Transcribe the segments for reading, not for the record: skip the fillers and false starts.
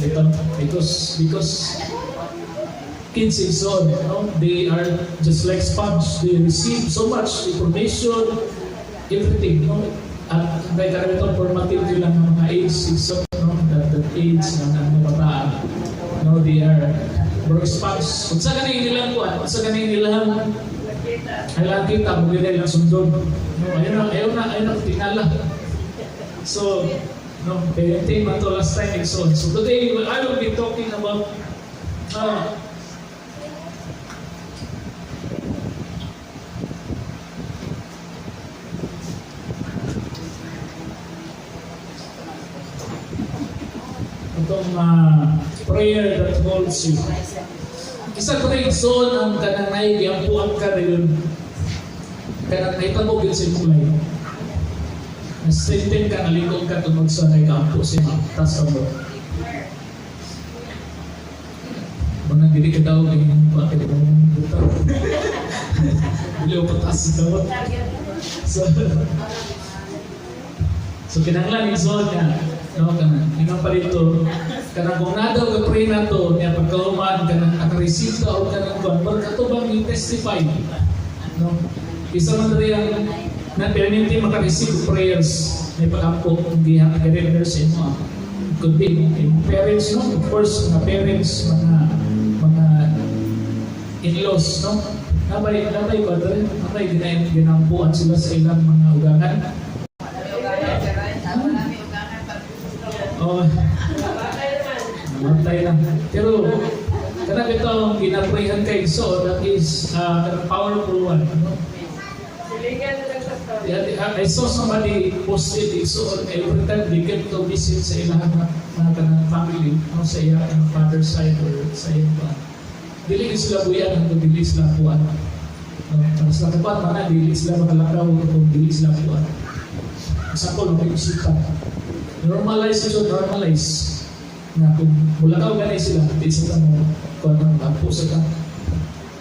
Ito, because kids is on, no? They are just like sponge. They receive so much information, everything, no? At kaya karami itong formative nila ng mga age, so, no? That age ng mga bataan. No, they are more sponge. Kung sa ganing nilang kuan, kung sa ganing nilang kailangan kita, kung nila ilang sundon. No, ayun na, ayun na, ayun na, tingala. So, no, parenting man to last time and so on. So today, I will be talking about itong prayer that holds you. Isa ko rin zone ang kanang naigiyampuan ka rin kanang nahitabo gyud sa imong life. Na-strengthen ka, nalikog ka tungod sa nagaampo sa imo. Tas mo. Mga dili ka daw kay imong pa kay imong buta. Dili ko pataas sa dawat. So kinahanglan igsoon nga no kana ingon pa dito kanang kung naa daw ga pray na to niya pagkahuman kanang naka-receive ka og kanang kuan bar kato bang i-testify, no? Isa man diri ang na permanente maka-receive og prayers may pagampo kung giha ka sa imo, ah. Could be imong parents, no? Of course, mga parents, mga in-laws, no? Nabay ba diri nabay ginampuan sila sa ilang mga ugangan. Oh, namatay lang. Pero, kanang ito ang ginaprayhan kay so that is kanang powerful one. No? Yeah, I saw somebody posted it, so every time they get to visit sa ilang mga kanang family, no, sa iyang father side or sa iyang ba. Dili gyud sila buyan hangtod dili sila kuan. No, mas nakakuan man na, dili sila makalakaw kung dili sila kuan. Example, may bisita. Normalize ito, normalize. Na kung mulakaw gani sila, di sa mo kuan ang ampo sa ka.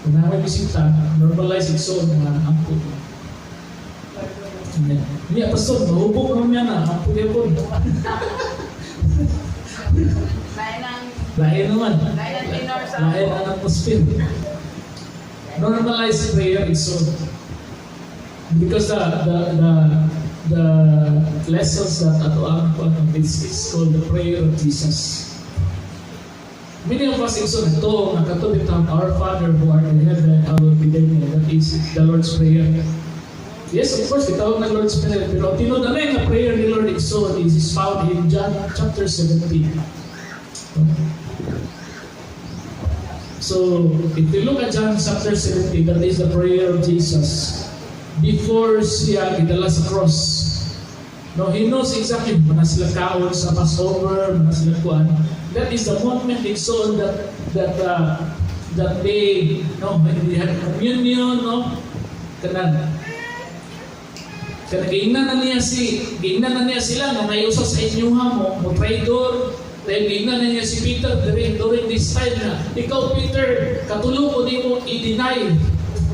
Kung na may bisita, normalize it so nga ampo. Amen. Niya, pastor, mahubog naman yan na, ampo gyapon. Lain naman. Lain ang atmosphere. Normalize prayer is so. Because the lessons that ato ang this is called the prayer of Jesus. Many of us igsoon ito, nakatubit ang "Our Father who art in heaven, hallowed be thy name." That is the Lord's Prayer. Yes, of course, gitawag na Lord's Prayer. Pero ang tinuod na nga prayer ni Lord igsoon is found in John chapter 17. So, if you look at John chapter 17, that is the prayer of Jesus before siya gidala sa cross. No, he knows exactly mga sila kaon sa Passover, mga sila kuan. That is the moment igsoon that they, no, they had communion, no, kanang giingnan na niya sila nga may usa sa inyuha mo traitor. Then giingnan na niya si Peter during this time na, "Ikaw, Peter, katulo ko nimo i-deny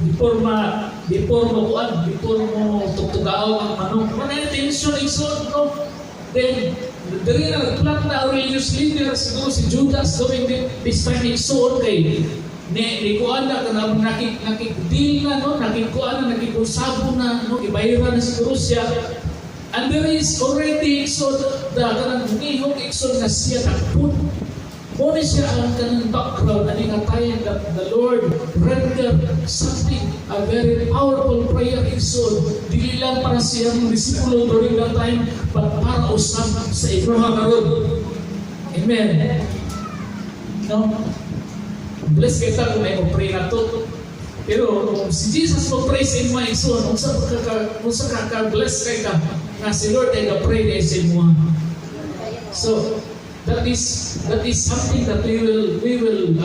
before mo kuan, before mo tugtugaw ang manok." Wala na tension igsoon, no? Then diri na nagplot na ang religious leader, siguro si Judas during this time igsoon, kay ni kuan na kanang nakik deal na, no, nakikuan na, nakikusabo na, no, ibayra na siguro siya. And there is already igsoon the kanang ngihok igsoon nga siya takpon. Mo ni siya ang kanang background ani nga time that the Lord rendered something, a very powerful prayer igsoon, dili lang para siyang disipulo during that time but para usab sa imuha karon. Amen, no? Bless kita kung may mo-pray na to. Pero kung si Jesus mo pray sa imo igsoon, unsa ka ka bless kay ka nga si Lord ay ga-pray kay sa imo. So that is something that we will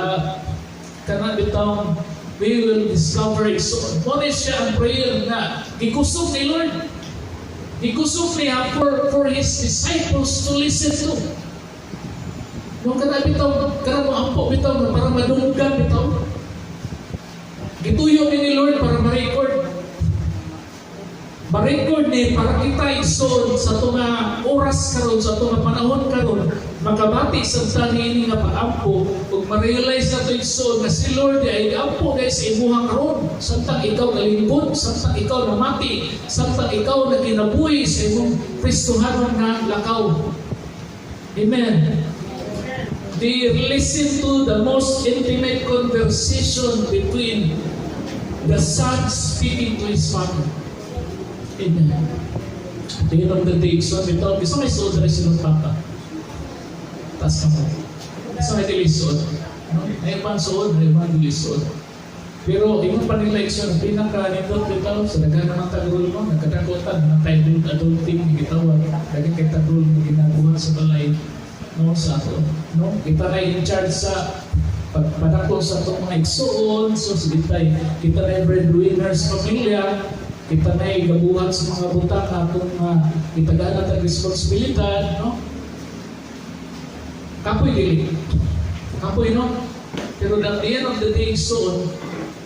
kana bitong we will discover igsoon. Mo ni siya ang prayer nga gikusog ni Lord. Gikusog niya for His disciples to listen to. No, kana bitaw, kana mo ampo bitaw nga para madunggan bitaw. Gituyo ni Lord para ma-record. Ma-record ni para kita igsoon sa tunga oras karon, sa tunga panahon karon, Makabati sa niini nga pag-ampo ug ma-realize nato, igsoon, nga si Lord ay ampo dahil sa imuha karon samtang ikaw nalingkod, samtang ikaw namati, samtang ikaw nagkinabuhi sa imong Kristohanon nga lakaw. Amen. They listen to the most intimate conversation between the son speaking to his father. Amen. At the end of the day, so ito, gusto may suod rin silang papa. Taas ka mo. Gusto may dili suod. No? May ibang suod, may ibang dili suod. Pero ingon pa nila, igsoon, ang pinaka nindot bitaw sa daghan naman tag role mo, nagkadakotan naman tayo adulting ni gitawag, daghan kay tag role mo ginabuhat sa balay, no, sa ato, no? Kita na in charge sa pagpadako sa atong mga igsuon, so sige tay, kita na breadwinner sa pamilya, kita na gabuhat sa mga butang atong itagaan at responsibilidad, no? Kapoy dili. Kapoy, no? Pero at the end of the day, igsoon,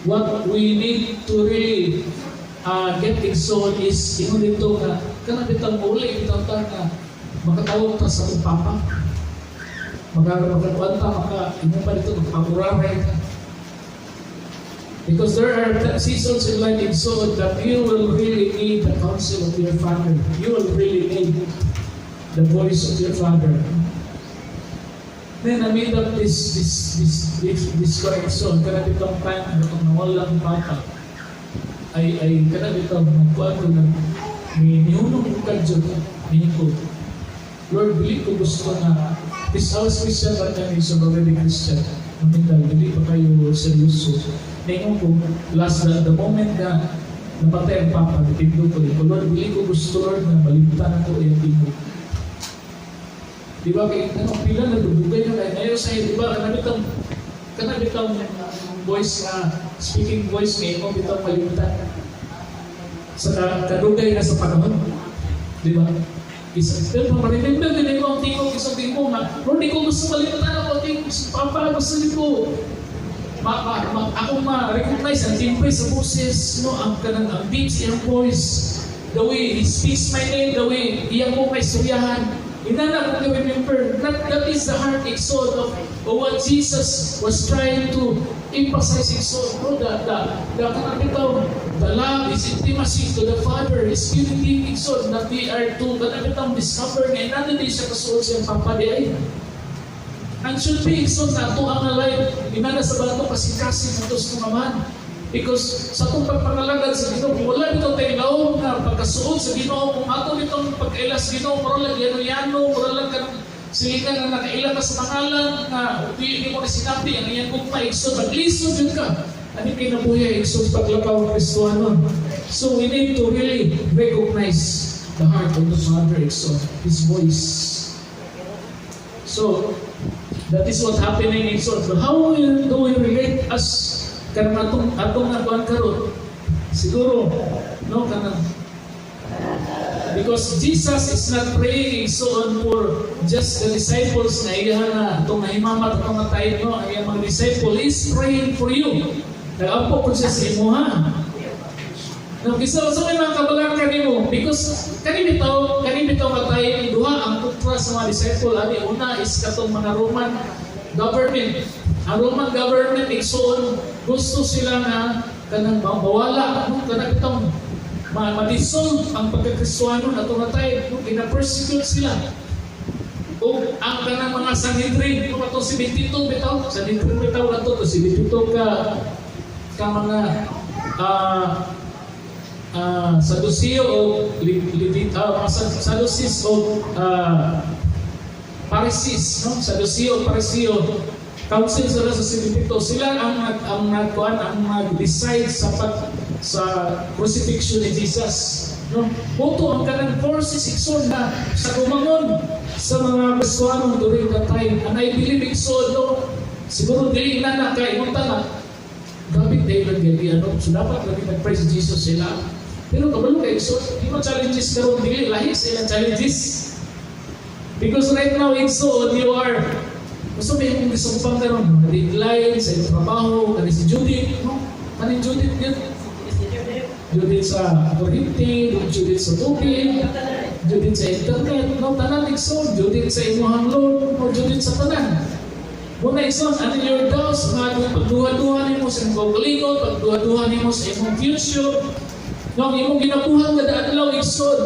what we need to really get, igsoon, is ingon dito nga kana bitang muli bitaw ta nga makatawag ta sa atong papa. Makakuan ta, maka ingon pa dito magpamuraray ka. Because there are seasons in life, igsoon, that you will really need the counsel of your father. You will really need the voice of your father. Then I made up this correction. Kana bitong time ano itong nawala ang papa. Ay kana bitong nagkuan ko nag ni nihunong ko kadyo ni ko. Lord, dili ko gusto na this house Christian but kami so already Christian. Mamintal, dili pa kayo seryoso. Ningon ko, last the moment na napatay ang papa, nitindog ko, ko, "Lord, dili ko gusto, Lord, na malimtan ako iyang tingog." Di ba, kay, ano, pila na dugay na kay ngayon sa'yo, di ba, kana bitang voice na, speaking voice nga imo bitang malimtan sa kadugay na sa panahon. Di ba? Isa, pero ma-remember din mo ang tingog isang tingog nga, "Lord, di ko gusto malimutan ako ang tingog sa papa, gusto ni ko ma, ako ma-recognize ang timbre sa boses, no, ang kanang ang deep sa iyang voice, the way he speaks my name, the way iyang mo kay suryahan." Inana ko remember, that is the heart, igsoon, of what Jesus was trying to emphasize, igsoon, no, the kanang bitaw, the love, his intimacy to the Father, his unity, igsoon, that we are to, kanang bitaw, discover nga inana di siya kasuod siyang papa di ay. Ang should be, igsoon, na ato ang life, inana sa bato kasing-kasing ato sa mga. Because sa atong pagpangalagad sa Ginoo, wala bitaw tayo laom nga pagkasuod sa Ginoo kung ato bitong pagkaila sa Ginoo, mura lang yano-yano, mura lang kanang silingan nga nakaila ka sa pangalan nga di mo na sinati ang iyang gugma, igsoon, maglisod jud ka. Ani kinabuhi, igsoon, paglakaw ng Kristohanon. So we need to really recognize the heart of the Father, igsoon, His voice. So that is what happening, igsoon. So how do we relate as kanang atong nakuan karon? Siguro, no, kanang because Jesus is not praying so on for just the disciples na iya na itong nahimamat atong nga time, no, ang iyang mga disciple is praying for you. Nag-ampo po siya sa imuha. No, kisa sa may mga kabalaka nimo because kani bitaw nga time duha ang kontra sa mga disciple ani. Una is katong mga Roman government. Ang Roman government, igsoon, gusto sila nga kanang mawala, no, kanang itong ma-dissolve ang pagkakristuano na nga time, no, gina-persecute sila. O ang kanang mga Sanhedrin, no, katong 72 bitaw, Sanhedrin bitaw na to, 72 ka mga Saduceo o Levit, mga Sadducees o Pharisees, no? Saduceo, Phariseo, council sila sa 72. Sila ang nagkuan, ang nag-decide sa crucifixion ni Jesus. No? Puto ang kanang forces, igsoon, na sa kumangon sa mga Kristohano during that time. And I believe, igsoon, no, siguro dili na na kay ingon ta na grabe dahil lang ano, so dapat lagi nag-pray si Jesus sila. Pero kabalo kay, so di mo challenges karon dili lahi sa ilang challenges. Because right now, igsoon, you are gusto may imong gisumpang karon, mga deadline sa imong trabaho, kani si Judith, no? Kani Judith yun. Judith sa kuryente, Judith sa tubig. Judit sa internet, no, tanan, igsoon, judit sa imuhang loan, no, judit sa tanan. Muna, igsoon, ano your doubts, nga pagduha-duha nimo sa imong kaugalingon, pagduha-duha nimo sa imong future, no, ang imong ginabuhat kada adlaw, igsoon.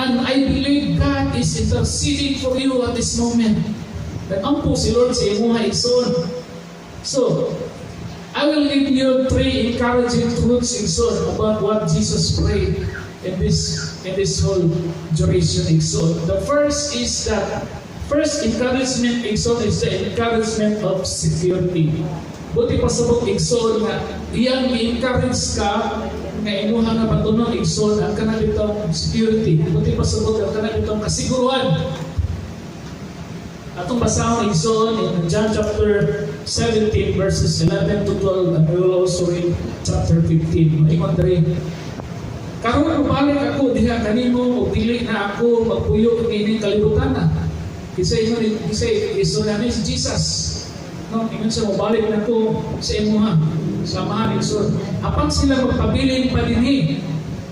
And I believe God is interceding for you at this moment. Nag-ampo si Lord sa imuha, igsoon. So, I will give you three encouraging truths, igsoon, about what Jesus prayed in this whole duration, igsoon. The first is that first encouragement, igsoon, is the encouragement of security. Buot ipasabot, igsoon, nga iyang i-encourage ka nga imuha nga batunon, igsoon, ang kanang bitong security. Buot ipasabot ang kanang bitong kasiguruhan. Atong basahon, igsoon, in John chapter 17 verses 11 to 12, and we will also read chapter 15. Ingon diri, "Karon mobalik ako diha kanimo ug dili na ako magpuyo niining kalibutan na." Kinsa ingon, kinsa igsoon ni si Jesus. No, ingon siya, "Mobalik na ko sa imuha." Sa Amahan, igsoon. "Apan sila magpabilin pa dinhi.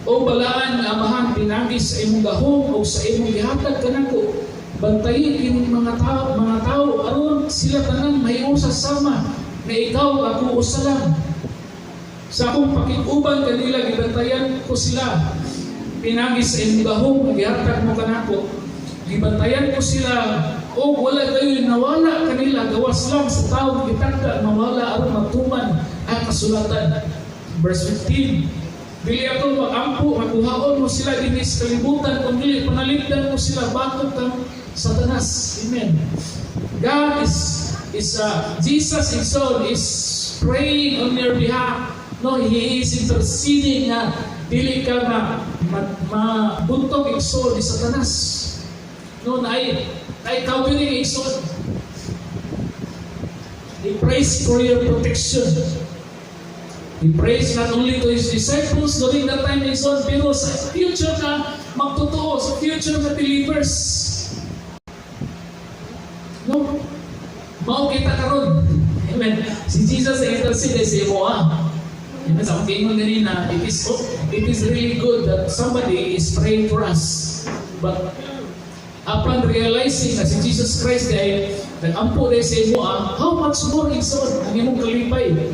O balaan nga Amahan, pinaagi sa imong gahom o sa imong gihatag kanako, bantayi kining mga tao aron sila tanan mahiusa sama nga ikaw ako usa lang. Sa akong pakig-uban kanila, gibantayan ko sila pinaagi sa imong gahom nga gihatag mo kanako. Gibantayan ko sila o wala kayo nawala kanila gawas lang sa tao gitagda mawala aron matuman ang kasulatan." Verse 15, "Dili ako magampo nga kuhaon mo sila dinhi sa kalibutan, kundi panalipdan mo sila batok kang Satanas." Amen. God is Jesus, igsoon, is praying on your behalf. No, He is interceding nga dili ka ma mabuntog, igsoon, ni Satanas. No, naay covering, igsoon. He prays for your protection. He prays not only to His disciples during that time, igsoon, pero sa future na magtotoo, sa future na believers. No? Mao kita karon. Amen. Si Jesus ay intercede sa imo ah. Amen. Sa akong giingon ganina, it is really good that somebody is praying for us. But upon realizing na si Jesus Christ ay nag-ampo dahil sa imo ah, how much more, igsoon, ang imong kalipay?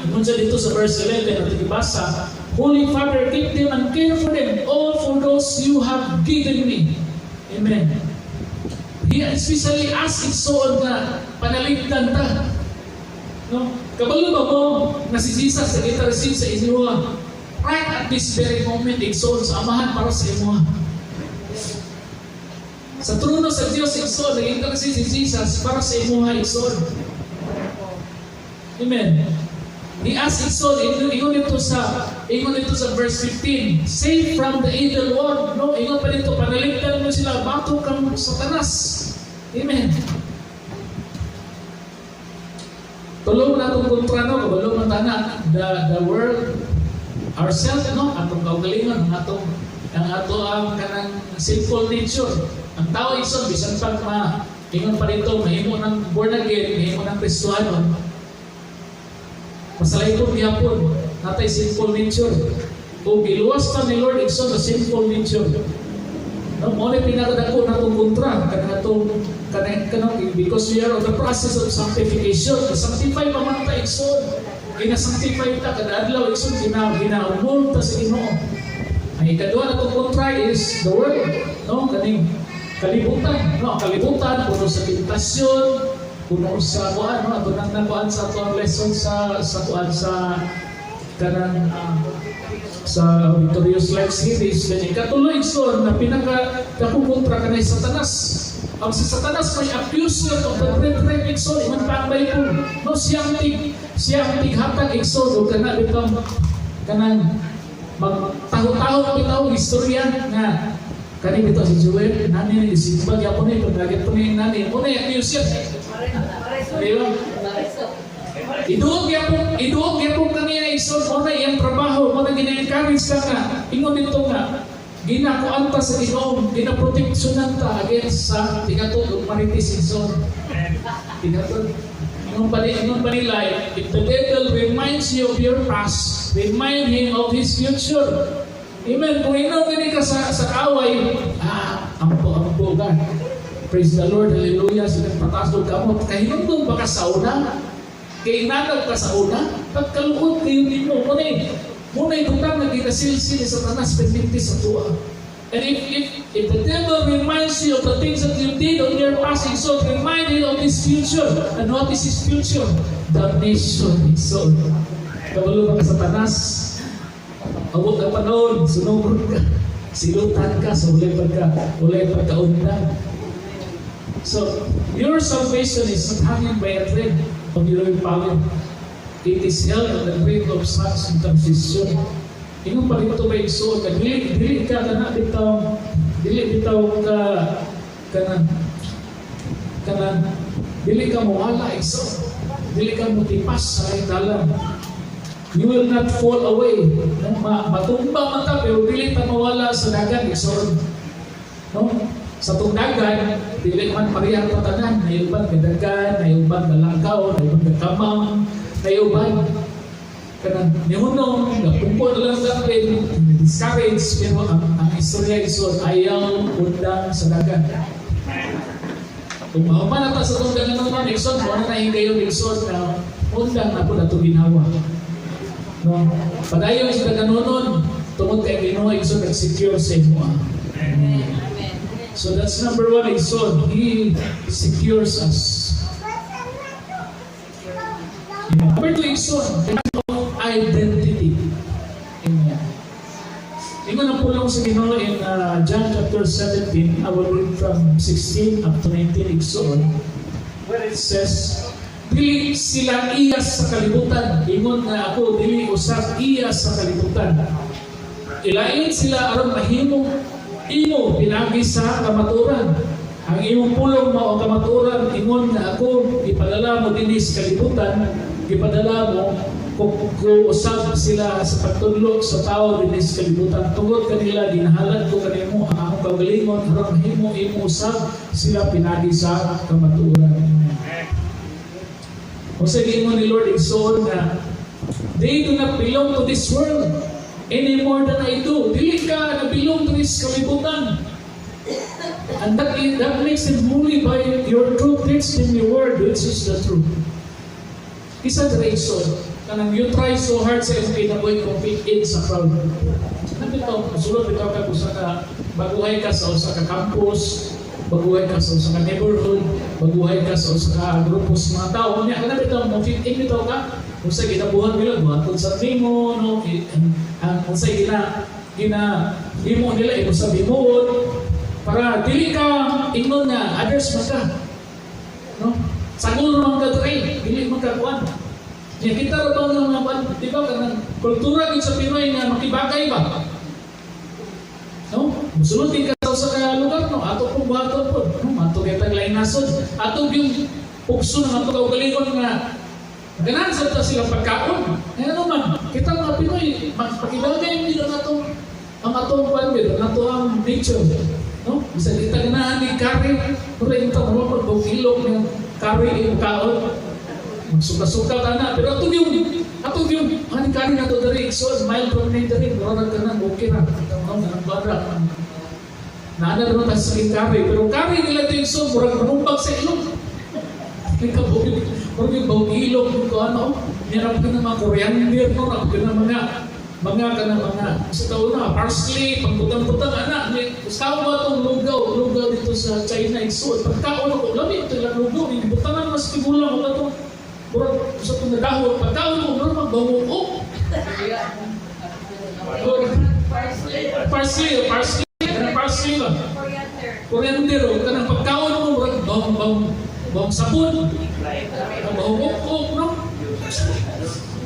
Ingon siya dito sa verse 11 at ibasa, "Holy Father, keep them and care for them, all for those you have given me." Amen. He especially asked, igsoon, nga panalipdan ta. No? Kabalo ba mo na si Jesus nag-intercede sa inyo right at this very moment, igsoon, sa Amahan para sa inyo? Sa trono sa Diyos, igsoon, nag-intercede si Jesus para sa imo, igsoon. Amen. He asked, igsoon, ingon dito sa verse 15, "Save from the evil one." No, ingon pa dito, "Panalipdan mo sila batok kang Satanas." Amen. Tulong na itong kontra, no, kabalo man ta na, the world, ourselves, no, atong kaugalingon, ang ato ang kanang sinful nature. Ang tao, igsoon, bisan pag ma, ingon pa dito, mahimo ng born again, mahimo ng Kristohanon, masalayton gyapon, natay sinful nature. O giluwas ta ni Lord, igsoon, sa sinful nature. No, mo ni pinakadako natong kontra kanang atong kanang kanang because we are on the process of sanctification. Sanctify pa man ta, igsoon. Gina-sanctify ta kada adlaw, igsoon, gina-mold ta sa Ginoo. Ang ikaduha natong kontra is the world, no, kaning kalibutan, no, ang kalibutan puno sa tentasyon, puno sa kuan, no, ato nang nakuan sa ato ang lesson sa kuan sa kanang sa Victorious Life Series. Then ikatulo, igsoon, na pinaka dakong kontra kanay Satanas. Ang si Satanas may accuser of the brethren, igsoon, ingon pa ang Bible. No, siyang tighatag, igsoon, ug kana bitong kanang magtaho-taho bitaw istorya nga kani bitaw si Joel nani ni simba gyapon ni pagdagat po ni nani mo na accuser. Di ba? Iduog gyapon kaniya, igsoon, mo na iyang trabaho, mo na gina-encourage ka nga ingon dito nga ginakuan ta sa Ginoo, ginaproteksyonan ta against sa tigatod ug marites, igsoon. Tigatod. Ingon pa nila, if the devil reminds you of your past, remind him of his future. Amen. Kung inaw gani ka sa away, ah, ampo-ampo ka. Praise the Lord, hallelujah. Sige, pataas og kamot. Kahinumdum ba ka sa una? Kay inanaw ka sa una? Pagkaluod kayo nimo. Muna'y butang nga ginasilsil sa Satanas perminti sa tuwa. And if the devil reminds you of the things that you did on your past, so remind you of his future. And what is his future? Damnation. So, kabalo ba ka, Satanas? Abot ang panahon, sunod ka. Silutan ka, so walay pagkaundang. So, your salvation is not hanging by a thread of your power. It is held on the thread of such intercession. Ingon pa dito ba, igsoon ka, dili ka kana bitaw, dili bitaw ka kanang kanang dili ka mawala, igsoon. Dili ka mutipas sa dalan. You will not fall away. No? Matumba man ta pero dili ta mawala sa dagan, igsoon. No? Sa atong dagan, dili man parehang patanan, nay uban gadagan, nay uban galangkaw, nay uban gakamang, nay uban kanang nihunong, gapumpo na lang gapin, discourage, pero ang istorya, igsoon, ayaw undang sa dagan. Kung mahuman na ta sa atong dagan naman, igsoon, mao na na kayo, igsoon, na undang na po na ito ginawa. No? Padayon sa daganonon, tungod kay Ginoo, igsoon, nag-secure sa imo. So that's number one, igsoon. He secures us. Yeah. Number two, igsoon, of identity. Amen. Ingon ang pulong sa Ginoo in John chapter 17, I will read from 16 up to 19, igsoon, where it says, "Dili sila iya sa kalibutan, ingon nga ako dili usab iya sa kalibutan. Ilain sila aron mahimong imo pinaagi sa kamatuoran. Ang imong pulong mao ang kamatuoran. Ingon nga ako gipadala mo dinhi sa kalibutan, gipadala mo ko usab sila sa pagtudlo sa tao dinhi sa kalibutan. Tungod kanila ginahalad ko kanimo ang akong kaugalingon aron mahimo imo usab sila pinaagi sa kamatuoran." O sa giingon ni Lord, igsoon, nga they do not belong to this world any more than I do. Dili ka na belong to this kalibutan. And that makes them holy by your truth. Teach them your word, which is the truth. Isa dira, igsoon, kanang you try so hard sa imong kinabuhi kung fit in sa crowd. Kanang bitaw, sulod bitaw ka kung sa ka, baguhay ka sa usa ka campus, baguhay ka sa usa ka neighborhood, baguhay ka sa usa ka grupo sa mga tao. Unya kana bitaw mo fit in bitaw ka. Kung sa ginabuhat nila, buhaton sa nimo, no? Ang kung sa gina himo nila, imo sa himuon para dili ka ingnon nga others man ka. No? Sagol man ka diri, dili man ka kuan. Nya kita ra ba nga mga kuan, di ba kanang kultura gid sa Pinoy nga makibagay ba? No? Musulod ka sa usa ka lugar, no, ato pong buhaton po. No, ato kay tag lain nasod. Ato yung pugso ng ato kaugalingon nga ganahan sa ta sila pagkaon. Kaya ano man, kita mga Pinoy, magpakibagay hindi ang atong kuan gid, ang ato ang nature. No? Bisan kita ganahan ni curry, pero yung ta mo pag ilok ng curry imong kaon. Magsuka-suka ta na, pero ato yung ani curry na to diri, so mild from ni diri, murag ka na okay ra. No, nang bara. Naana naman ta sa curry, pero curry nila ito yung so, murag manumbag sa ilong. May kabog, murag yung bawang ilong, ko ano, nirap ka na mga coriander, no, rap ka na mga ka na mga, sa tao na, parsley, pagbutang-butang, anak, may, gusto ba itong lugaw dito sa China, igsoon, pagkaon ako, lami ito ilang lugaw, butangan mas tigulang ko itong, murag, sa itong nadahon, pagkaon mo, murag magbango, Parsley. Parsley, parsley, kanang parsley ba? Coriander. Coriander, o kanang pagkaon mo, murag bawang, bawang, bawang sabon, ang bawang ukok, no?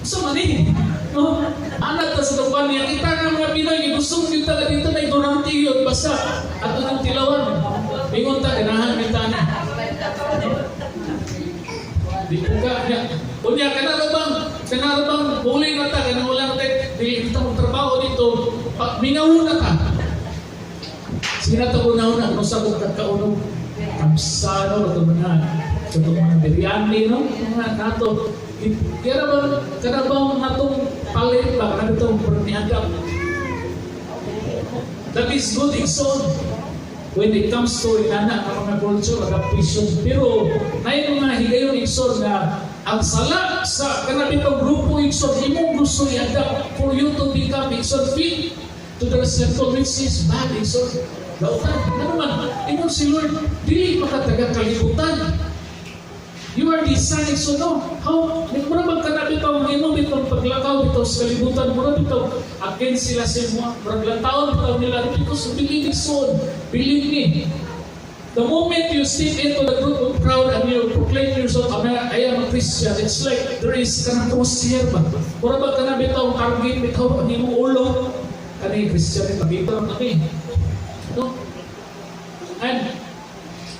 Sa mani, no? Anak ta sa tupan niya, kita nga mga Pinoy, gusto mo kita dito na ignorante yun, basta ato ng tilawan. Ingon ta, ganahan kita na. Di ko ka, niya. Unya, kana bang, muli na ta, kana wala na tayo, dili kita magtrabaho dito, pa, mingaw na ta. Sige na ito una-una, kung sa kong kagkaunong kamsa, no, katong mga biryani, no, mga nato. Kaya ba, kana ba natong palit ba, kana itong niagap. That is good, igsoon. When it comes to inana nga mga culture, adaptation. Pero naay mga higayon, igsoon, nga ang sala sa kana bitong grupo, igsoon, imong gusto i-adapt for you to become, igsoon, fit to the circle, which is bad, igsoon. Dautan. Ano man, ingon si Lord, dili makataga kalibutan. You are designed, so no. How, mura bang kana bitaw ang imo bitong paglakaw bitaw sa kalibutan, mura bitaw against sila sa imo, murag lantaon bitaw nila because believe it soon. Believe me. The moment you step into the group of crowd and you proclaim yourself, "I am a Christian," it's like there is kanang crosshair ba? Mura ba kana bitaw target bitaw ang imong ulo? Kani Christian, pakita lang kami. No? And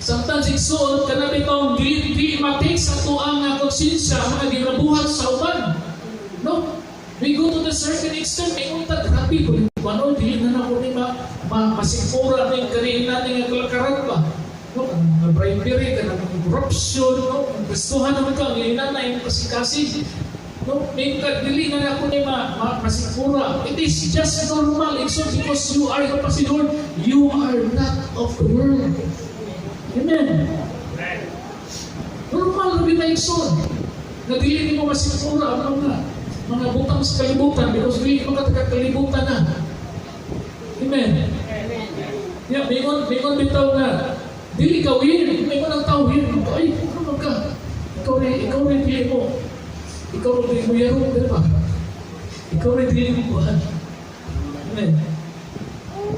sometimes, igsoon, kana bitong dili dili ma-take sa atoang nga konsensya ang mga ginabuhat sa uban. No? We go to the certain extent, ingon ta, "Grabe ko ano, dili na nako ni ma masikmura ni kanina ni nga kalakaran ba?" No, ang mga bribery, kanang mga corruption, no? Kung Kristohan naman ka, ang na imong kasing-kasing. No, may ka, dili na nako ni ma masikmura. It is just normal, igsoon, because you are, pa si Lord, you are not of the world. Amen. Normal na na, igsoon na dili nimo masikmura ang mga butang sa kalibutan because dili mo kalibutan na. Amen. Yeah, mingon bitaw nga dili ka weird, mingon ang tao weird. "Ay, ano man ka? Ikaw rin dili mo. Ikaw rin dili mo yaro, di ba? Ikaw rin dili mo kuhan." Amen.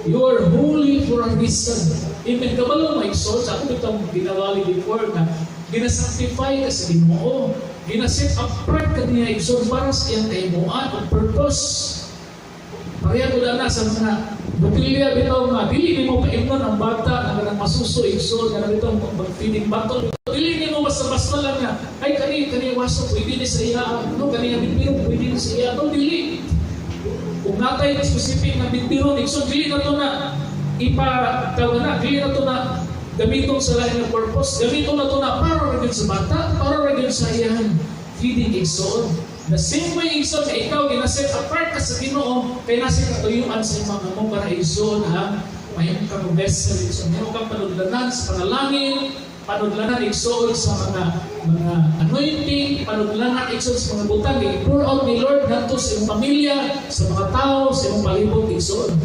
You are holy for a reason. Amen. Kabalo mo, igsoon, sa ako itong ginawali before na gina-sanctify ka sa Ginoo. Gina-set apart ka niya, igsoon, para sa iyang kahimuan o purpose. Pareha ko na sa mga botilya bitaw nga dili nimo paimnon ang bata nga kanang masuso, igsoon, nga bitaw mag-feeding bottle. Dili nimo basta-basta lang nga, "Ay, kani waso pwede ni sa iya, no, kani nga bitbiro pwede ni sa iya." No, dili. Kung natay na specific nga bitbiro, igsoon, dili na to na ipa tawag na, dili na to na gamiton sa lain nga purpose. Gamiton na to na para ra gyud sa bata, para ra gyud sa iyang feeding, igsoon. The same way, igsoon, nga ikaw gina-set apart ka sa Ginoo kay nasa katuyuan sa imong mo para, igsoon, ha, mahimo ka mo vessel, igsoon, mahimo kang panudlanan sa panalangin, panudlanan, igsoon, sa mga anointing, panudlanan, igsoon, sa mga butang i-pour out ni Lord ngadto sa imong pamilya, sa mga tao, sa imong palibot, igsoon.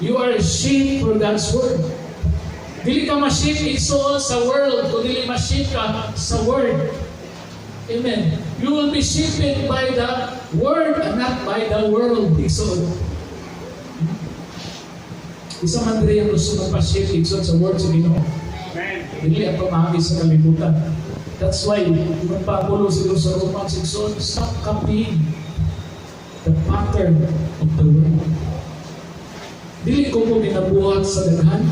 You are shaped for God's word. Dili ka ma-shape, igsoon, sa world kung dili ma-shape ka sa word. Amen. You will be shaped by the word and not by the world, igsoon. Isa man diri ang gusto magpa-shape, igsoon, sa word sa Ginoo. Dili ang pamaagi sa kalibutan. That's why, yung Pablo siguro sa Romans, igsoon, stop copying the pattern of the world. Dili ko mo ginabuhat sa daghan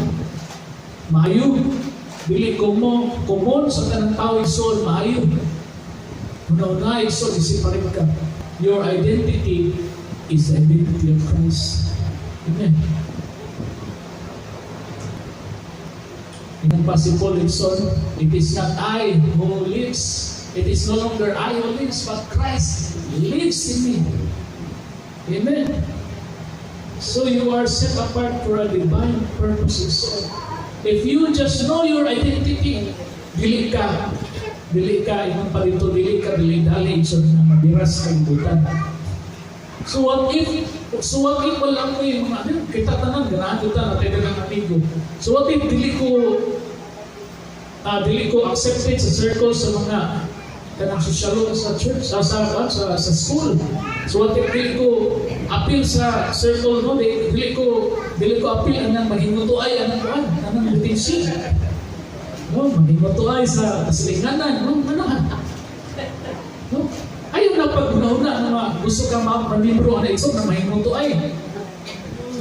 maayo. Dili ko mo common sa tanang tao, igsoon, maayo. Una-una, igsoon, i-separate ka. Your identity is the identity of Christ. Amen. Ingon pa si Paul, igsoon, it is not I who lives. It is no longer I who lives, but Christ lives in me. Amen. So you are set apart for a divine purpose, igsoon. If you just know your identity, dili ka, ingon pa dito, dili ka, dili dali, igsoon, na mabiras kalibutan. So what if wala ko yung mga, ano, kita tanan, ganahan kita, natay daghang amigo. So what if dili ko accepted sa circle sa mga kanang sosyalo sa church, sa school? So what if dili ko appeal sa circle, no? Dili ko appeal anang maghingutuay anang kuan, anang detention. No, maghingutuay sa kasilinganan, no? Ano? No? Ayaw na pag una na gusto ka ma-membro ana, igsoon, na mahingutuay.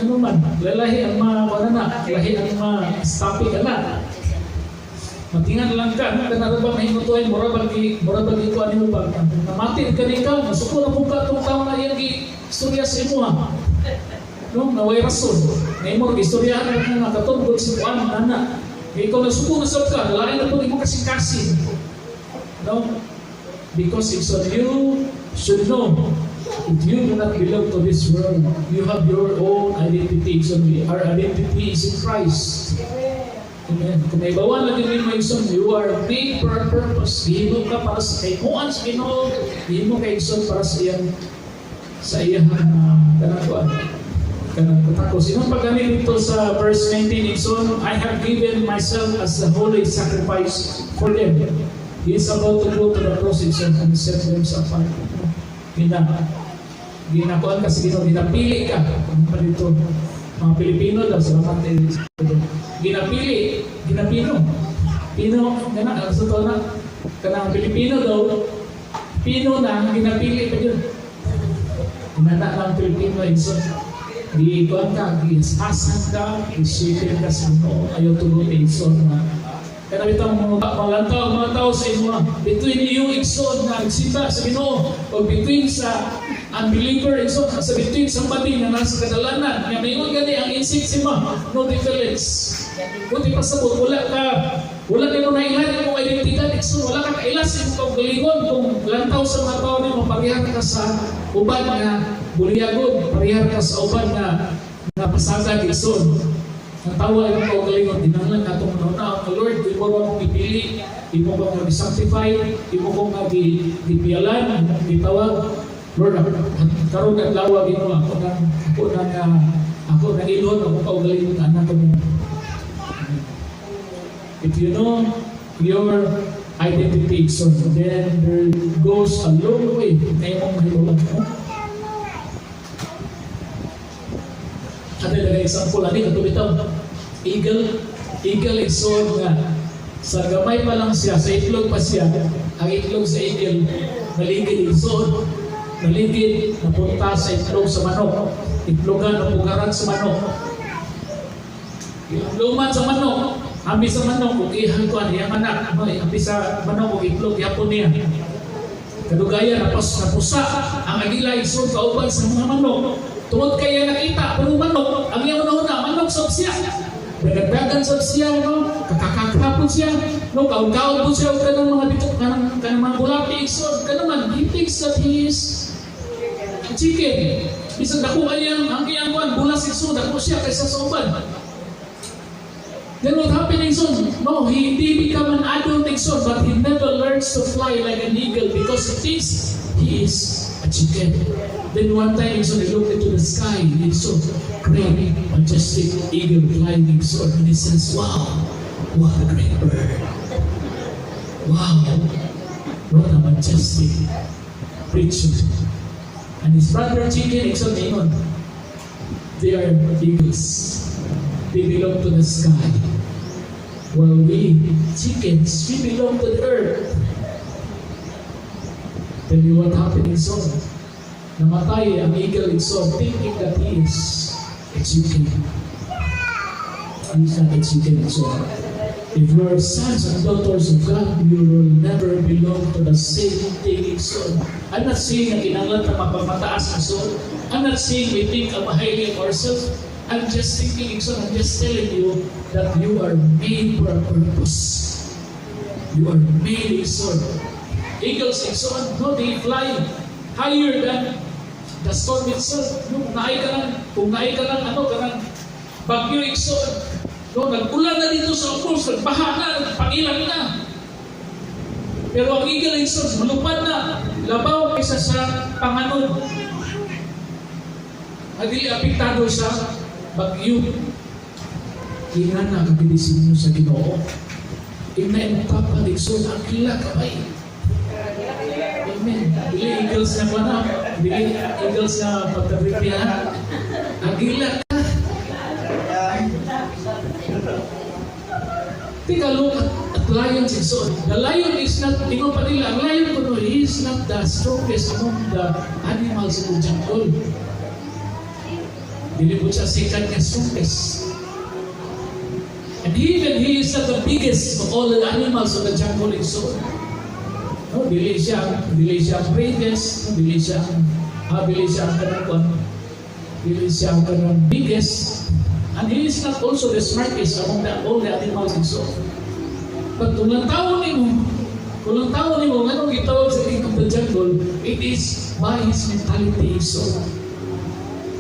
Ano man, lalahi ang mga wala na, lahi ang mga topic ana. Matingan lang ka, no? Kana ba mahingutuay, mura bagi ko ano ba? Namatin ka ni ka, masuko na po ka itong tao na iyang gi istorya sa imo ha. No, naway rason. Nga imo istoryahan na nga katungkol sa kuan nana. Ikaw nasuko na sab ka, lain na po imo kasing-kasing. No? Because it's on you should know If you do not belong to this world, you have your own identity. So our identity is in Christ. Amen. Kung nahibaw-an lang yun mo, igsoon, you are made for a purpose. Gihimo ka para sa kaimuan sa Ginoo. Gihimo ka, igsoon, para sa iyang kanang kuan. Kanang katakos. Ingon pa gani dito sa verse 19, igsoon, "I have given myself as a holy sacrifice for them." He is about to go to the cross, igsoon, and set them apart. Ginakuan ka sa Ginoo, ginapili ka. Ano pa dito? Mga Pilipino daw, salamat eh. Ginapili, ginapino. Pino, gana, sa to na, kanang Pilipino daw, Pino na, ginapili pa yun. Inana lang Pilipino, igsoon. Di kuan ka, gihasan ka, gisipin ka sa Ginoo, ayaw tugot, igsoon, na kana bitang mga malantaw ang mga tao sa imo, between you, igsoon, nga nagsimba sa Ginoo o between sa unbeliever, igsoon, sa between somebody nga nasa kadalanan nga maingon gani ang insect si ma, no difference. Kung di pasabot, wala nimo nailhan imong identidad, igsoon, wala ka kailas sa imong kaugalingon. Kung lantaw sa mga tao nimo, parehar ka sa uban nga buliyagon, parehar ka sa uban nga pasagad, igsoon. Ang tawa imong kaugalingon, dinanglan atong una ang Lord, imo ba akong gipili, imo ba akong gi-sanctify, imo ko nga gipialan, imo gitawag. Lord, karon adlaw, Ginoo, ako nang ilhon akong kaugalingon anak ko nimo. If you know your identity, so then there goes a long way na imong mahibaw-an mo. Ada lang example ani kato bitaw. Eagle, eagle, igsoon, nga sa gamay pa lang siya, sa itlog pa siya, ang itlog sa eagle, naligid, igsoon, naligid, napunta sa itlog sa manok. Itlogan, napugaran sa manok. Luman sa manok, ambi sa manok, kung ihang kuan, iyang anak, no, ambi sa manok, kung itlog, yapon niya. Kadugayan, napusa ang agila, igsoon, kauban sa mga manok. Tungod kaya nakita, puro manok, ang iyang una-una, manok sab siya. Dagdagan sab siya, no? Kakakakapon siya, no? Kaon-kaon po siya, og kanang mga bitok, kanang mga bulati, igsoon, kanaman, he thinks that he is a chicken. Bisan dako iyang, ang iyang kuan, bulas, igsoon, dako siya kaysa sa uban. Then what happened, igsoon? No, he did become an adult, igsoon, but he never learns to fly like an eagle because he thinks he is a chicken. Then one time, igsoon, he looked into the sky. He saw great, majestic eagle flying, igsoon. And he says, "Wow, what a great bird. Wow, what a majestic creature." And his brother chicken, igsoon, ingon, "They are eagles. They belong to the sky. While we chickens, we belong to the earth." Tell you what happened, igsoon. Namatay ang eagle, igsoon, thinking that he is a chicken. He's not a chicken, igsoon. If you are sons and daughters of God, you will never belong to the same thing, igsoon. I'm not saying na kinahanglan ta mapamataas, igsoon. I'm not saying we think highly of ourselves. I'm just thinking, igsoon, I'm just telling you that you are made for a purpose. You are made, igsoon. Eagles, igsoon, no, they fly higher than the storm itself. No, kung naay ka lang, ano, kanang bagyo, igsoon. No, nag-ulan na dito sa Opos, nagbaha na, nagpangilan na. Pero ang eagle, igsoon, malupad na, labaw kaysa sa panganod. Dili apektado sa bagyo. Ingana ka gidisinyo sa Ginoo. Ingna imong tapad, igsoon, agila ka bay. Amen. Dili eagles na kuana, dili eagles na pagkabripi ha. Agila ka. Take a look at lions, igsoon. The lion is not, ingon pa nila, ang lion kuno, he is not the strongest among the animals in the jungle. Dili po siya sikat nga strongest. And even he is not the biggest of all the animals of the jungle, igsoon. No, dili siya ang greatest, no, dili siya ang kanang kwan, dili siya ang kanang biggest, and he is not also the smartest among all the animals, igsoon. But kung lang tao nimo, nganong gitawag sa king of the jungle, it is by his mentality, igsoon.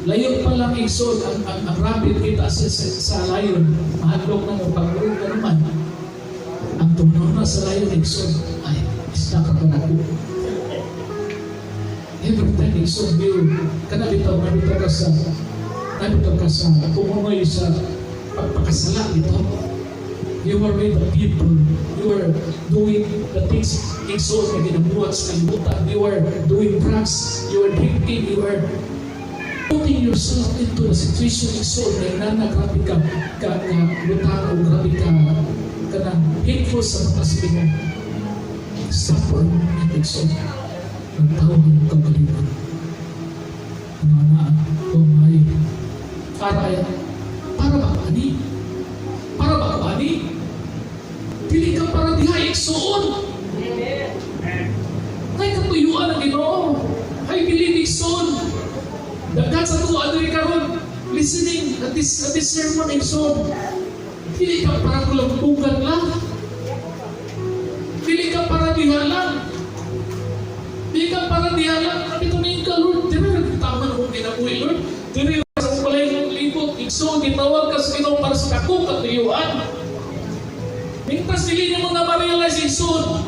Layo pa lang, igsoon, ang rabbit kita sa lion, mahadlok na mo, pag ka naman. Ang tumunaw na sa lion, igsoon, "Ay, isda ka pa nako." Every time, igsoon, you, kana bitaw, nabitaw ka sa, tumunoy sa pagpakasala ito. You were with the people. You were doing the things, igsoon, na ginabuhat sa kalibutan. You were doing drugs. You were drinking. You were putting yourself into the situation, igsoon, na nana, grabe ka lutang o grabe ka kanang hateful sa mata sa Ginoo. Stop for a moment, igsoon. Nagtawag ang kaugalingon. Ano na, oh my, para ba ako ani? Para ba ako ani? Dili ka para diha, igsoon. Ay, katuyuan ang Ginoo. I believe, igsoon. Daghan sa tuwa diri karon listening at this sermon, igsoon. Dili ka para kulambugan lang. Dili ka para diha lang. Dili ka para diha lang. Sabi ko ka, "Lord, dili na tama na akong kinabuhi, Lord. Dili sa akong balay ng libot." Igsoon, gitawag ka sa Ginoo para sa dakong katuyuan. Mingtas dili nimo na ma-realize, igsoon.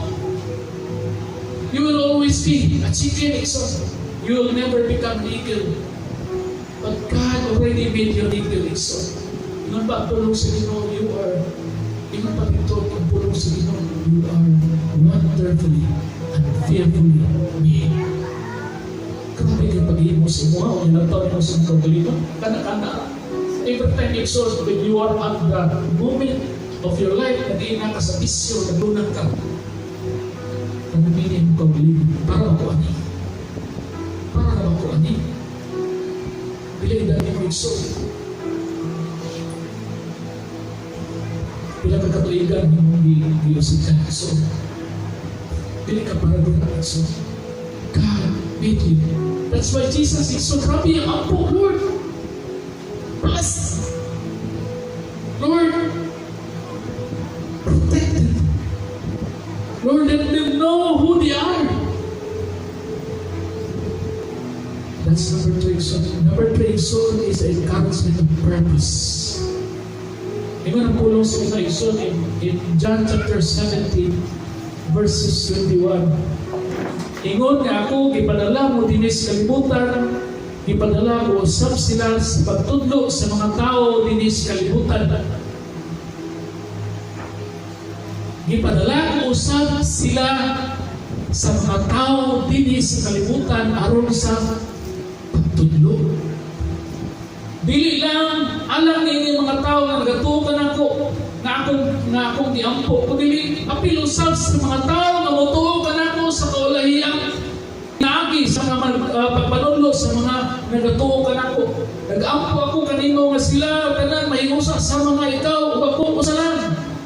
You will always be a chicken, igsoon. You will never become an eagle. But God already made you an eagle, igsoon. Ingon pa ang pulong sa Ginoo, you are, ingon pa dito ang pulong sa Ginoo, you are wonderfully and fearfully made. Grabe kay paghimo sa imo, o nilantaw nimo sa imong kaugalingon. Kana-kana. Every time, igsoon, when you are at the moment of your life, nag ka sa bisyo, naglunang ka. Panaminin mo kaugalingon, "Para ako ani? Para na ako ani?" Pila edad mo, igsoon? Pila ka katuigan imong giusikan, igsoon? Dili ka para dira, igsoon. God made you. That's why Jesus is so grabe ang ampo, "Lord, bless. Lord, protect them. Lord, let them know who they are." That's number two, igsoon. Number three, igsoon, is encouragement of purpose. Ingon ang pulong sa Ginoo, igsoon, in John chapter 17, verses 21. Ingon nga ako gipadala mo dinhi sa kalibutan, gipadala ko usab sila sa pagtudlo sa mga tao dinhi sa kalibutan. Gipadala ko usab sila sa mga tao dinhi sa kalibutan aron sa pagtudlo. Dili lang alang niini mga tao nga nagatuo kanako nga akong giampo, kundi apil usab sa mga tao nga motuo kanako sa kaulahiyang naagi sa mga pagpanudlo sa mga nagatuo kanako. Nag-ampo ako kanimo nga sila tanan mahiusa sa mga ikaw ug ako usa lang.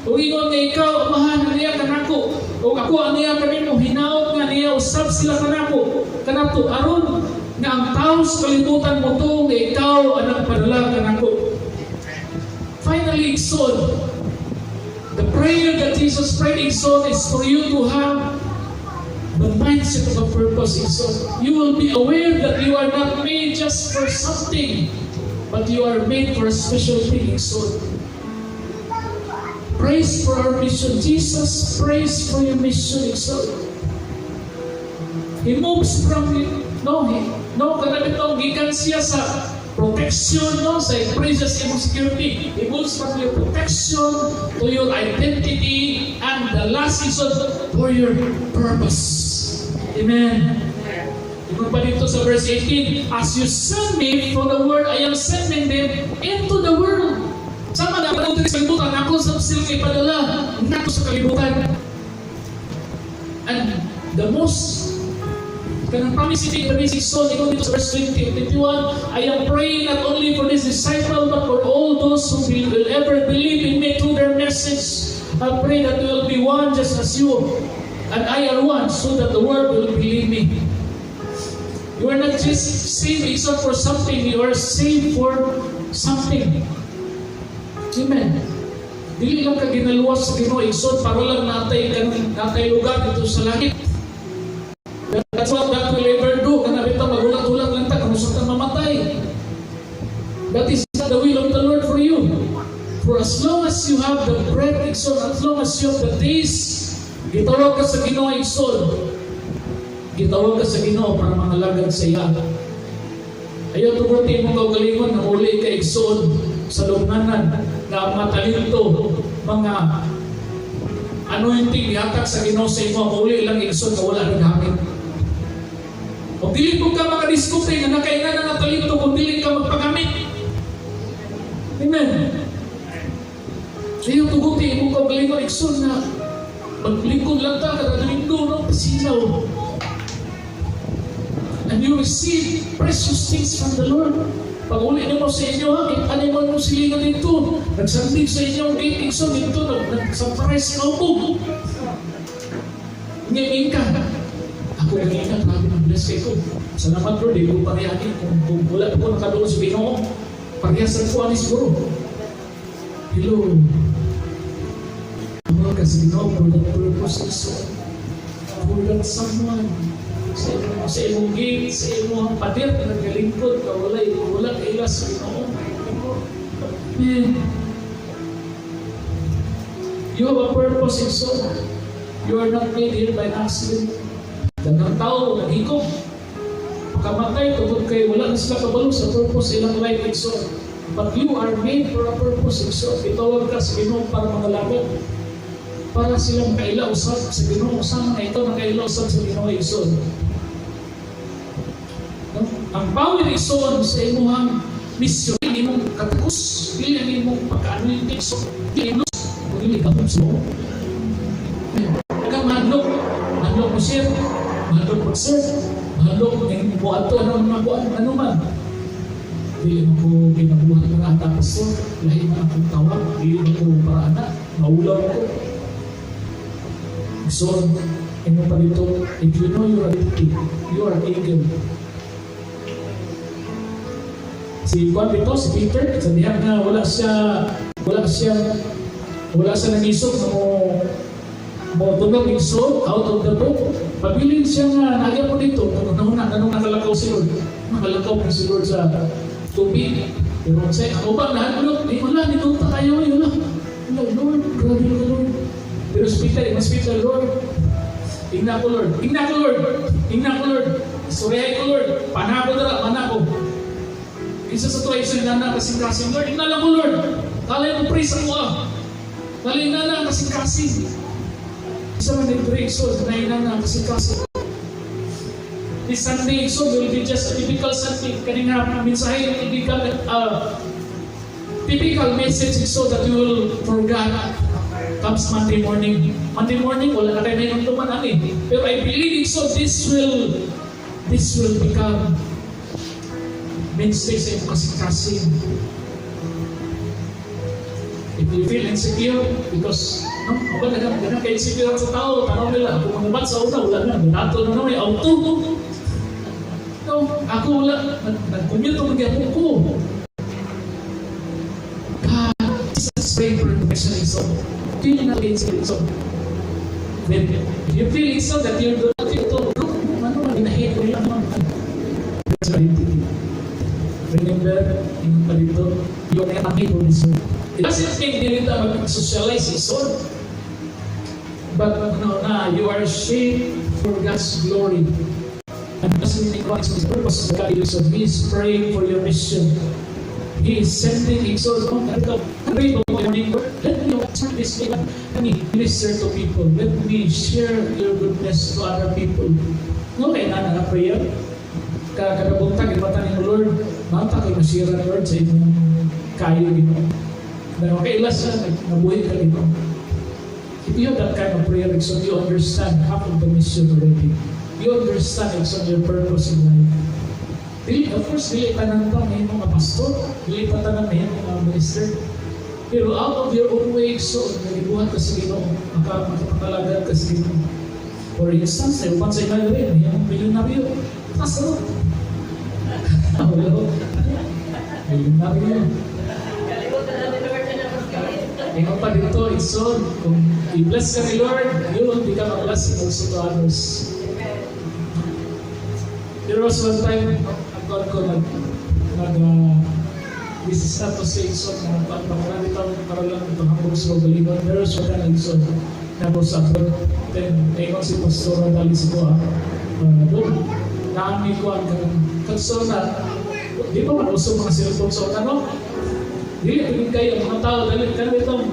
Ug ingon nga ikaw, Amahan, niya kanako ug ako aniya kanimo, hinaot nga niya usab sila kanako kanato aron nga ang tao sa kalibutan motuo nga ikaw ang nagpadala kanako. Finally, igsoon, the prayer that Jesus prayed, igsoon, is for you to have the mindset of a purpose, igsoon. You will be aware that you are not made just for something, but you are made for a special thing, igsoon. Praise for our mission. Jesus prays for your mission, igsoon. He moves from, no, he, no, kana bitong gikan siya sa protection, no, sa praise sa imong security. He moves from your protection to your identity and the last is for your purpose. Amen. Ingon pa dito sa verse 18, "As you send me from the world, I am sending them into the world." Sama na ako sa kalibutan, ako sa sila ipadala nato sa kalibutan. And the most kanang promise in the basic soul, ingon dito sa verse 20 and 21, "I am praying not only for this disciple, but for all those who will ever believe in me through their message. I pray that we will be one just as you and I are one, so that the world will believe me." You are not just saved except for something, you are saved for something. Amen. Dili lang ka ginaluwas sa Ginoo, igsoon, para lang natay lugar dito sa langit. igsoon, as long as you have the days, gitawag ka sa Ginoo, igsoon. Gitawag ka sa Ginoo para mangalagad sa iya. Ayaw tuguti imong kaugalingon nga muli ka, igsoon, sa lubnganan na ang mga talento, mga anointing gihatag sa Ginoo sa imo, muli lang, igsoon, nga wala naghamit. Kung dili mo ka makadiskubre nga nakaingan na nga talento kung dili ka magpagamit. Amen. Ayaw tuguti imong kaugalingon, igsoon, na maglingkod lang ta kada Linggo, no, pasilaw. And you receive precious things from the Lord. Pag uli nimo sa inyo, ha, kita nimo mo silingan dito. Nagsandig sa inyong gate, igsoon, dito, nagsampares ka ubog. Ngayon ka. Ako ganina, grabe ng bless kay ko. Salamat, Lord, di ko parehani. Kung wala ko nakaduol sa Ginoo, parehasan ko ani siguro. Hello. Tawag ka sa Ginoo for that purpose, igsoon. For that someone sa imong gate, sa imong pader na nagalingkod ka, wala kaila sa Ginoo. Man, you have a purpose, igsoon. You are not made here by accident. Daghang tao naghikog. Pagkamatay, tungod kay wala na sila kabalo sa purpose sa ilang life, igsoon. But you are made for a purpose, igsoon. Gitawag ka sa Ginoo para mangalagad. Para silang kaila usab sa Ginoo. Sama nga ito nakaila usab sa Ginoo, igsoon. No? Ang power, igsoon, sa imuhang mission, imong katakos, dili ang imong pagka-anointing, so dili imong dili ka sa Ginoo. Kang mahadlok, mahadlok mo share, mahadlok mag-serve, mahadlok ng mo ato ano man kuan ano man. Dili mo ko ginabuhat para ata, pastor, lahi man akong tawag, dili mo ko para ana, maulaw ko. So, ingon pa dito, if you know your identity, you are eagle. Si Juan dito, si Peter, sa diha nga wala siya nangisog na mo tunog, igsoon, out of the boat. Pabilin siya nga nagya po dito, nung nung nakalakaw si Lord. Nakalakaw po si Lord sa tubig. Pero sa ako ba nahadlok? Eh, wala, nito tayo, wala. Wala, Lord, grabe ka, Lord. Pero si Peter, mas Peter, "Lord, ingna ko, Lord, ingna ko, Lord, ingna ko, Lord, istoryahay ko, Lord, panako dara, panako." Isa sa tuwa, isa nana kasing-kasing, "Lord, ingna lang ko, Lord. Kalay mo praise ako ah. Kalay nana kasing-kasing." Isa man nag-pray, so na nana kasing-kasing. This Sunday, so will be just a typical Sunday. Kani nga mensahe, typical message so that you will forget comes Monday morning. Monday morning, wala na kayo may ani. Pero I believe so this will become mainstay sa imong kasing-kasing. If you feel insecure, because, no, ako na ganang kay insecure sa tao, tanaw nila, ako mga bat sa una, wala na, ganato na naman, auto. No, ako wala, nag-commute ako magyapon ko. God, Jesus pray for protection so feel not insecure. So, then, if you feel so that you're good ito, ano, ginahin ko lang naman. That's your identity. Remember, ingon pa dito, you are not made for this world. It doesn't mean dili ta mag-socialize, igsoon. But no, na, you are shaped for God's glory. And doesn't mean God's purpose. God is, so He is praying for your mission. He is sending exhort. Let me start this day. Let me minister to people. Let me share your goodness to other people. No, kay na na prayer. Kada buntag, ibatan ni Lord, mata kay masira, Lord, sa imong kayo, Ginoo. Pero kailas siya, nabuhi ka, Ginoo. If you have that kind of prayer, so you understand half of the mission already. You understand it's on your purpose in life. Dili, of course, dili tanan pa may mga pastor, dili pa tanan may mga minister. Pero out of your own way, so, nagibuhat ka sa Ginoo, makapangalagan ka sa Ginoo. For instance, ay uban sa inyo rin, may mga milyonaryo. Pastor. Wala. Milyonaryo. Kalimutan na ni Lord na naman kami. Ingon pa dito, igsoon, kung i-bless ka ni Lord, you will become a blessing also to others. Amen. There was one time, ang God ko nag This is not to say, so na pag bitaw para lang ito hambog sa galingon, pero sa kanang igsoon nako sa abroad, then ingon si Pastor dali sa kuha doon naami ko ang kanang kadso na di pa man uso mga cellphone sa ano, dili pwede kayo ang mga tao dali kanang itong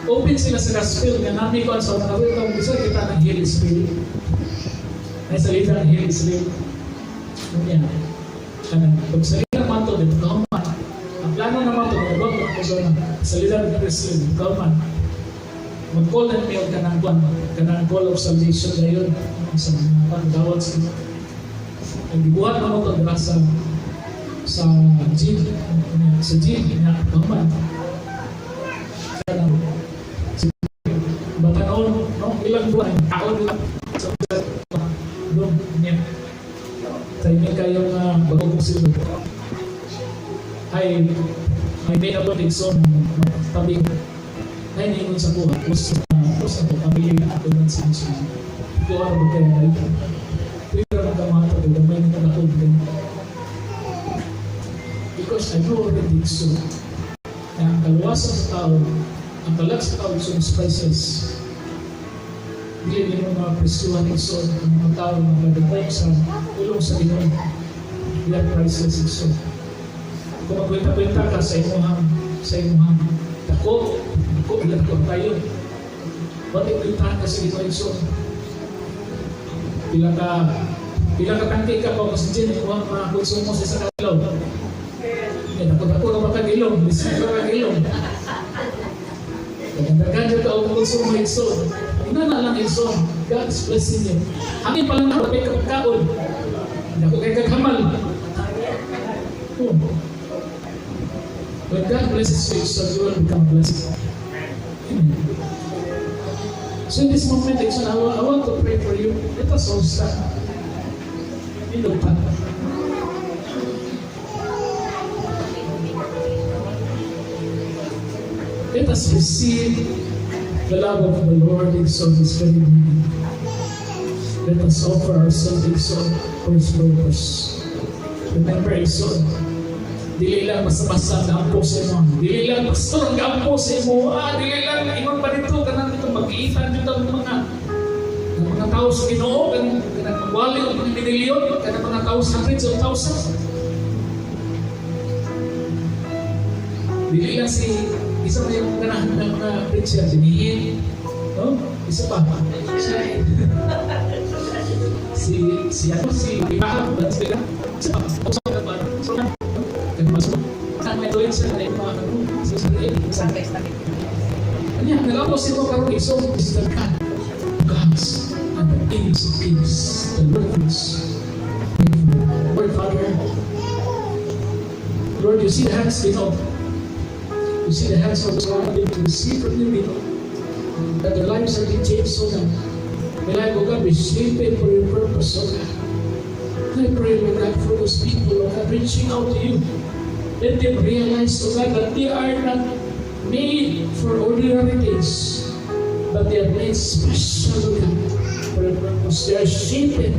open sila sa gospel nga nami ko sa mga itong gusto kita ng Holy Spirit ay salita ng Holy Spirit. Unya kanang pag salita man to dito kahuman ang plano naman to nagawag ko sa salita ng Holy Spirit, kahuman mag-call na niyo kanang kwan, kanang call of salvation dayon sa mga pagdawat sa Ginoo. Ang gibuhat na mo to dira sa gym nga kahuman kanang si batanon, no, ilang buwan taon lang sa doon niya sa inyo kayo nga bago kong silod ay may made up igsoon tabi ay ningon sa kuha kus kus ang pamilya ako ng sinusunod ko ano ba kayo ay pwede ra magkamata ko gamay na kadakol din because I know already so na ang kaluwasan sa tao, ang kalag sa tao is priceless. Dili nimo mapresyuhan, igsoon, ang mga tao nga madagdag sa tulong sa Ginoo. They are priceless, igsoon. Kung magkwenta-kwenta ka sa imuhang dako, dako, ilan ko tayo. What if kwentahan ka sa Ginoo, igsoon? Pila ka tangke ka pa oxygen imo ang mga konsumo sa isa ka adlaw? Eh, dako dako ra ba kag ilong? Bisan ra kag ilong. Daghan ka og konsumo, igsoon. Ina na lang, igsoon. God is blessing you. Hangin pa lang na kay kapagkaon. Dako kay kaghamal. Oh. When God blesses you, so you will become blessed. Amen. So in this moment, igsoon, I want to pray for you. Let us all stand. Ilog pa. Let us receive the love of the Lord, igsoon, this very morning. Let us offer ourselves, igsoon, for His purpose. Remember, igsoon, dili lang basta-basta ang ampo sa imo. Dili lang pastor ang ampo sa imo. Ah, dili lang ingon pa dito kanang ito magiitan jud ang mga tao sa Ginoo kanang kanang magwali og mga milyon, kanang mga thousands, hundreds of thousands. Dili lang si isa pa yung ganahan ng mga preacher, si Nihin, no? Isa pa. Si si si ano si Ibaha, ba sila? Isa pa. Sa ba? So, nagmasok. Saan may tuloy sa mga ano, sa sa Kanya, nag-apo si mo karon, so is the God, gods, and the kings of kings, the Lord of lords. Lord Father, Lord, you see the hands, Ginoo. You see the hands of those who are ready to receive from you, Ginoo. That their lives are being changed so that may life, O God, be shaped for your purpose, O God. I pray, Lord God, for those people, O God, reaching out to you. Let them realize, O God, that they are not made for ordinary things, but they are made special, O God, for your purpose. They are shaped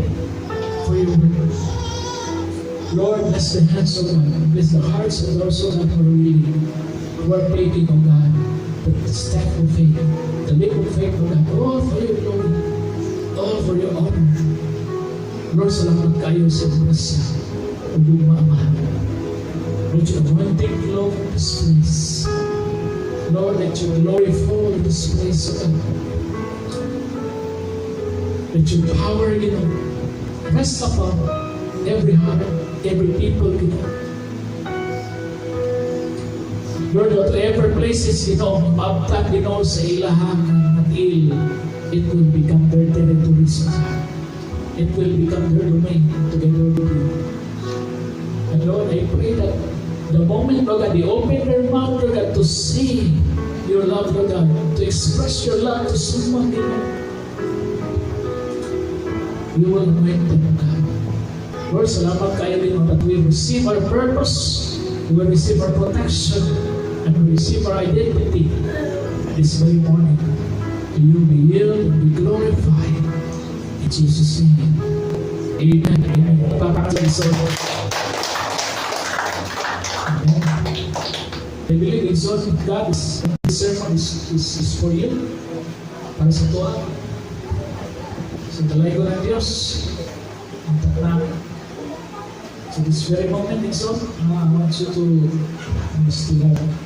for your purpose. Lord, bless the hands, O God, bless the hearts of those, O God, who are willing, who are taking, O God, the step of faith, the leap of faith, O God, all for your glory, all for your honor. Lord, salamat kayo sa grasya ug gugma, Amahan. Let your anointing flow from this place. Lord, let your glory fall in this place, O God. Let your power, rest upon every heart, every people, Ginoo. Lord, whatever places, maabtan, Ginoo, sa ilahang matil, it will become their territories, O God. It will become their domain together with you. And Lord, I pray that the moment, Lord God, they open their mouth, Lord God, to say your love, Lord God, to express your love to someone, Lord, you will anoint them, God. Lord, salamat kayo din that we receive our purpose, we will receive our protection, and we receive our identity this very morning. To you be yield and be glorified. In Jesus' name. Amen. Amen. Amen. I believe, igsoon, God is, this sermon is for you. Para sa atoa. Sa dalaygon ng Diyos, ang takna. So this very moment, igsoon, I want you to still have